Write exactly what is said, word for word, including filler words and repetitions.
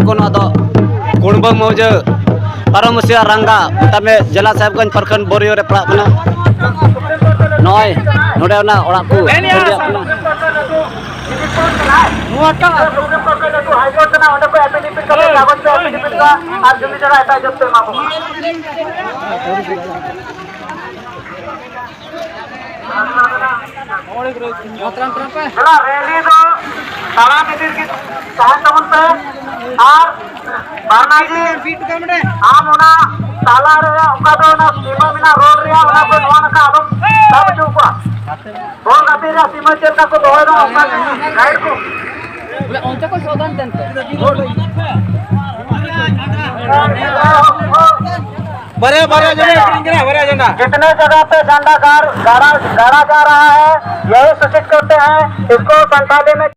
ᱠᱚ ᱱᱚᱣᱟ ᱫᱚ ᱠᱩᱲᱵᱟᱹ ᱢᱚᱣᱡᱟᱹ ᱯᱟᱨᱚᱢ ᱢᱩᱥᱤᱭᱟ ᱨᱟᱝᱜᱟ, ᱢᱮᱛᱟᱜ ᱢᱮ ᱡᱮᱞᱟ ᱥᱟᱦᱮᱵᱽᱜᱚᱸᱡᱽ ᱯᱨᱚᱠᱷᱚᱸᱰ ᱵᱳᱨᱤᱭᱳ ᱨᱮ ᱯᱟᱲᱟᱜ ᱠᱟᱱᱟ᱾ ᱱᱚᱜᱼᱚᱭ ᱱᱚᱰᱮ ᱚᱱᱟ ᱚᱲᱟᱜ ᱠᱚ ᱵᱚᱱᱫᱮᱭᱟᱜ ᱠᱟᱱᱟ᱾ ᱱᱚᱣᱟ ᱴᱟᱜ ᱥᱩᱯᱨᱤᱢ ᱠᱳᱨᱴ ᱨᱮ ᱞᱟᱹᱴᱩ ᱦᱟᱭᱠᱳᱨᱴ ᱠᱟᱱᱟ, ᱚᱸᱰᱮ ᱠᱚ ᱮᱯᱷᱤᱰᱮᱵᱷᱤᱴ ᱠᱟᱛᱮ ᱠᱟᱜᱚᱡᱽ ᱠᱚ ᱮᱯᱷᱤᱰᱮᱵᱷᱤᱴ ᱠᱟᱜᱼᱟ ᱟᱨ ᱡᱚᱢᱤ ᱡᱟᱭᱜᱟ ᱮᱴᱟᱜ ᱡᱟᱹᱛ ᱠᱚ ᱮᱢᱟ ᱠᱚ ᱠᱟᱱᱟ᱾ ᱫᱮᱞᱟ, ᱨᱮᱞᱤ ᱫᱚ ᱛᱟᱲᱟᱢ ᱤᱫᱤ ᱞᱟᱹᱜᱤᱫ ᱛᱟᱦᱮᱱ ᱛᱟᱵᱚᱱ ᱯᱮ᱾ ᱟᱨ ᱵᱟᱨᱱᱟᱡᱤ, ᱟᱢ ᱚᱱᱟ ᱛᱟᱞᱟ ᱨᱮ ᱚᱠᱟ ᱫᱚ ᱚᱱᱟ ᱥᱤᱢᱟᱹ ᱢᱮᱱᱟᱜ ᱨᱳᱰ ᱨᱮᱭᱟᱜ, ᱚᱱᱟ ᱠᱚ ᱱᱚᱣᱟ ᱱᱟᱠᱷᱟ ᱟᱞᱚᱢ ᱥᱟᱵ ᱦᱚᱪᱚ ᱠᱚᱣᱟ᱾ ᱵᱚᱞ ᱜᱟᱛᱮ ᱨᱮᱭᱟᱜ ᱥᱤᱢᱟᱹ ᱪᱮᱫ ᱞᱮᱠᱟ ᱠᱚ ᱫᱚᱦᱚᱭᱮᱫᱟ, ᱚᱱᱠᱟ ᱜᱮ ᱜᱟᱭᱤᱰ ᱠᱚ᱾ ᱵᱚᱞᱮ ᱚᱱᱛᱮ ᱠᱷᱚᱱ ᱥᱟᱵᱫᱷᱟᱱ ᱛᱮ᱾ ᱵᱟᱨᱭᱟ, ᱵᱟᱨᱭᱟ ᱡᱷᱟᱱᱰᱟ ᱦᱟᱹᱴᱤᱧ ᱠᱟᱱᱟ, ᱵᱟᱨᱭᱟ ᱡᱷᱟᱱᱰᱟ᱾ कितने जगह पे झंडा गाड़, गाड़ा, गाड़ा जा रहा है, यही सूचित करते हैं। इसको संताली में